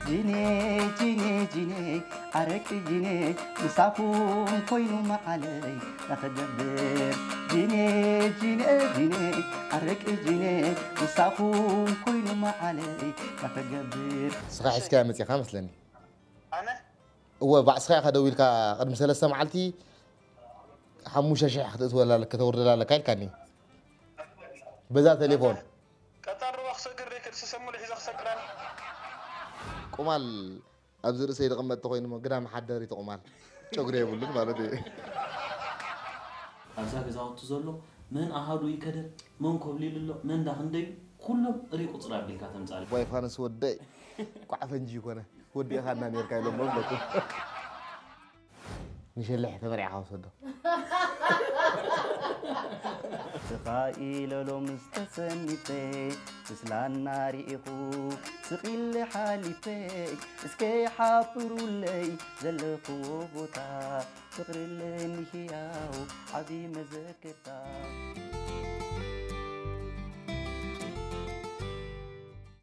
ጂኔ ጂኔ ጂኔ ኣረቂ ጂኔ ምሳኹም ኮይኑ መዓለይ ንኽገብር። ጂኔ ጂኔ ጂኔ ኣረቂ ጂኔ ምሳኹም ኮይኑ መዓለይ ንኽገብር። ንስኻ ሒዝካያ መጺኻ መስለኒ። ኣነ? እወ፣ ባዕስኻ ኢኻ ደዊልካ ቅድሚ ሰለስተ መዓልቲ ሓሙሽተ ሽሕ ክትእትወላ ኣለካ፣ ከተውርደላ ኣለካ ኢልካኒ። በዛ ቴሌፎን። ቀጣር ሩባ ክሰግር ደይ ክድስሰ ሙሉ ሒዛ ክሰግር ኣነ። ቁማል ኣብዚ ርእሰይ ዝቕመጥ ተኾይኑ እሞ ግዳ መሓደሪ ተቑማል ጨጉሪ የብሉን ማለት እዩ። ኣብዛ ገዛውቲ ዘሎ መን ኣሃዱ ይከደ፣ መን ኮብሊሉ ኣሎ፣ መን ዳኽንደዩ፣ ኩሎም ርኢ ቁፅሪ ኣቢልካ ተምፃሊ። ዋይ ፋንስ ወደይ፣ ቋዕ ፈንጂ ይኮነ፣ ወዲእኻና ኔርካ ኢሎም መብለኩ። ንሸልሕ ተመርዕኻ ወሰዶ። ስኻ ኢለሎም ዝተሰኒፈ ምስላና ርኢኹ ስቕ ኢለ ሓሊፈ፣ እስከ ሓፍሩለይ ዘለኽዎ ቦታ ፍቕሪ ለሚሕያው ዓቢ መዘክርታ።